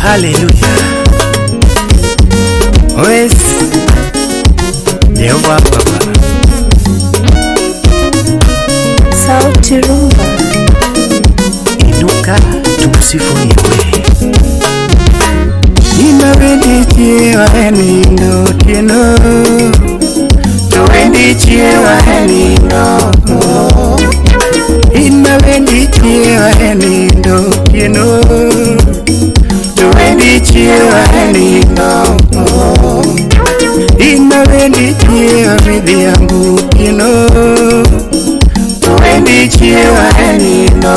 Haleluya. Wes Jehova Baba. Sauti Rumba. Inuka tumsifu Yahweh. Inawendichiewa e nindo otieno, to wendichiewa e nindo. Inawendichiewa e nindo otieno, to wendichiewa e nindo. Inawendichiewa midhiambo otieno, to wendichiewa e nindo.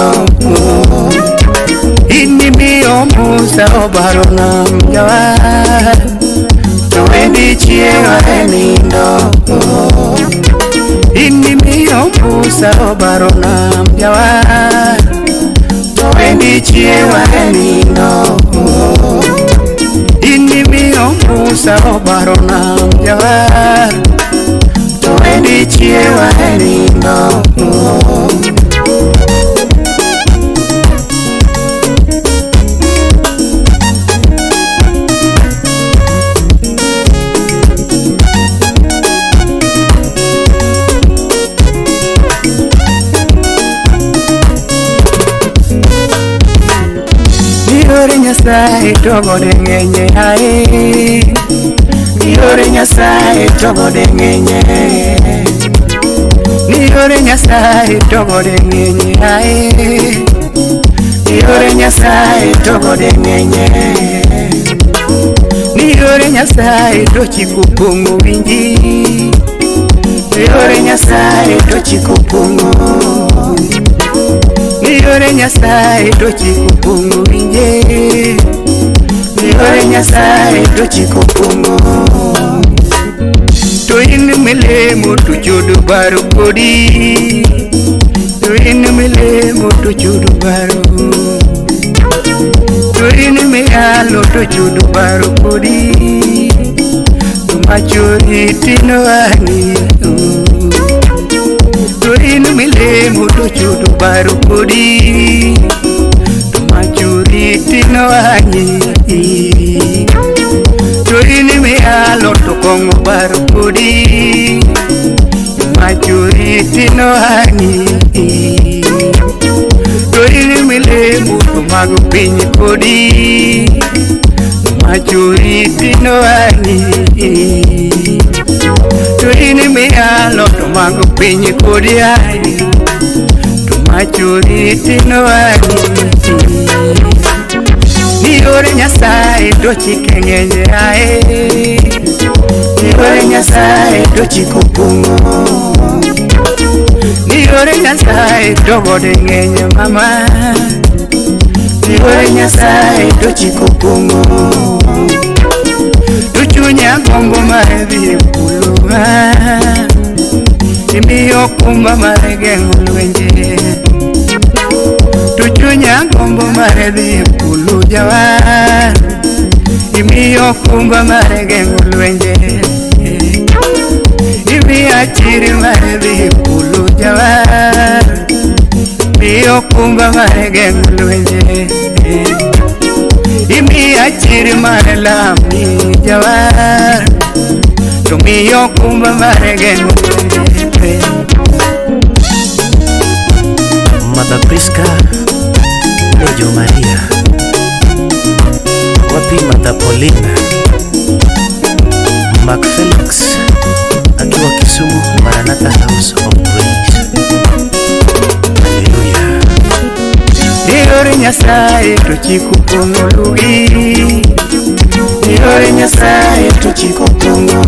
Inimiyo Musa obaro nam jawar, to wendichiewa e nindo. Inimiyo Musa obaro nam jawar, to wendichiewa e nindo. Inimiyo Musa obaro nam jawar, to wendichiewa e nindo. Yore Nyasaye to gode ng'enye ae, Yore Nyasaye to gode ng'enye, Yore Nyasaye to gode ng'enye ae, Yore Nyasaye to gode ng'enye, Yore Nyasaye to chiko pong'o winji, Yore Nyasaye to chiko pong'o, Yore Nyasaye to chiko pong'o winje, Yore Nyasaye to chiko pong'o. To in milemo to chodo baro kodi, to in milemo to chodo baro, to in miyalo to chodo baro kodi, to machori tino ang'i. To in milemo to chodo baro kodi, to machori tino ang'i. To in miyalo to kong'o baro kodi, to machori tino ang'i. To in milemo to mago piny kodi, to machori tino ang'i. To in miyalo to mago piny kodi ai, to machori tino ang'i. Yore Nyasaye to chike ng'enye ae, Yore Nyasaye to chiko pong'o, Yore Nyasaye to gode ng'enye mama, Yore Nyasaye to chiko pong'o. To chunya gombo mar dhi e polo, imiyo okumba mar geng'o lwenje. To chunya gombo mar dhi e polo jawar, imiyo okumba mar geng'o lwenje. Imiya chir mar dhi e polo jawar, imiyo okumba mar geng'o lwenje. Imiya chir mar lami jawar, to miyo okumba mar geng'o lwenje. Mother Priska Lejo Maria, wapi Mother Paulina, Mark Felix akiwa Kisumu, Maranatha House of Praise. Haleluya. Yore Nyasaye to chiko pong'o lugi, Yore Nyasaye to chiko pong'o,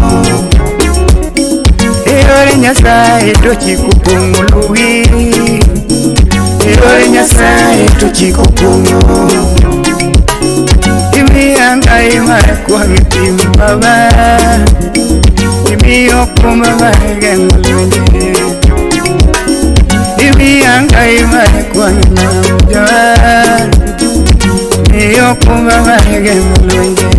Yore Nyasaye to chiko pong'o lugi, Yore Nyasaye to chiko pong'o. Imiya Ngai mar kwang'e tim Baba, imiyo okumba mar geng'o lwenje. Imiya Ngai mar kwang'e nam jawar, imiyo okumba mar geng'o lwenje.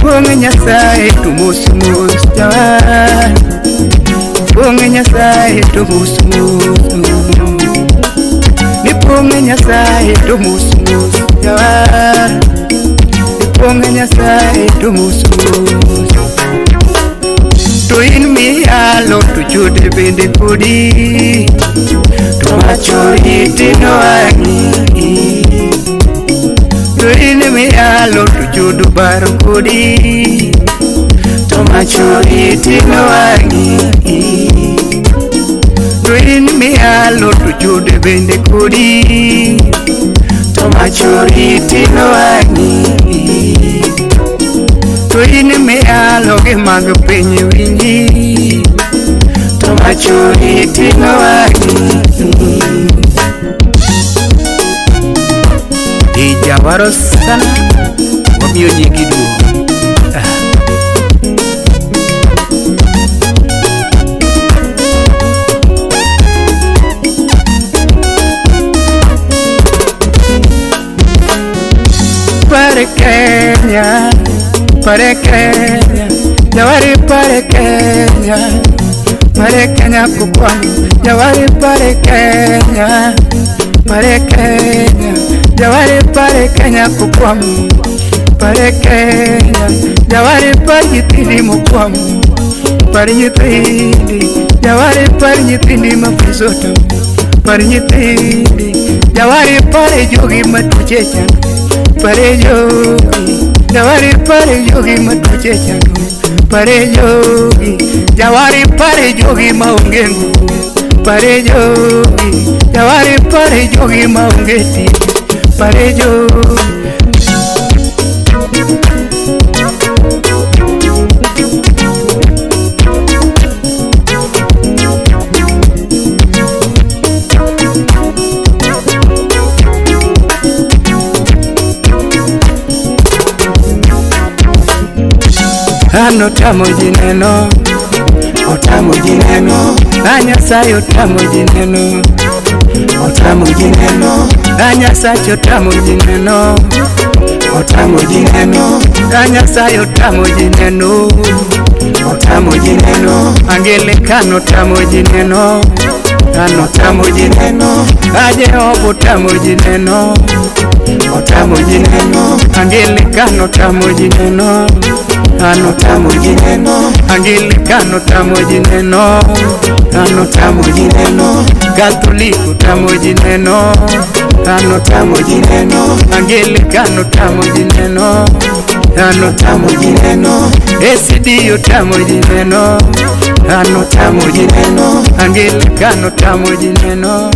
Kuong'e Nyasaye to mos mos jawar, Kuong'e Nyasaye to mos mos, Ni kuong'e Nyasaye to mos mos jawar. Nyasaye to mos mos. To in miyalo to chode bende kodi, to machori tino wang'i. To in miyalo to chodo baro kodi, to machori tino wang'i. To in miyalo to chode bende kodi, to machori tino wang'i. To in miyalo gi mag piny winji, to machori tino wang'i. Ijawaro sana, wamiyo nyingi duong'. Pare Kenya, pare Kenya, jawari pare Kenya, pare Kenya kukwano, jawari pare Kenya, pare Kenya, jawari pare Kenya kukwamo, pare Kenya, jawari pare nyithindi mokwamo, pare nyithindi, jawari pare nyithindi mafiso tamo, pare nyithindi, jawari pare jogi matuche chando, pare jogi, jawari pare jogi matuche chando, pare jogi, jawari pare jogi maonge nguvu, pare jogi, jawari pare jogi maonge tich, pare jogi. An otamo ji neno, Otamo ji neno, a Nyasaye otamo ji neno, otamo ji neno, a Nyasache otamo ji neno, otamo ji neno, a Nyasaye otamo ji neno, otamo ji neno, Angelican otamo ji neno, an otamo ji neno, a Jehova otamo ji neno, otamo ji neno, Angelican otamo ji neno, an otamo ji neno, Angelican otamo ji neno, an otamo ji neno, Catholic otamo ji neno, an otamo ji neno, Angelican otamo ji neno, an otamo ji neno, ACD otamo ji neno, an otamo ji neno, Angelican otamo ji neno,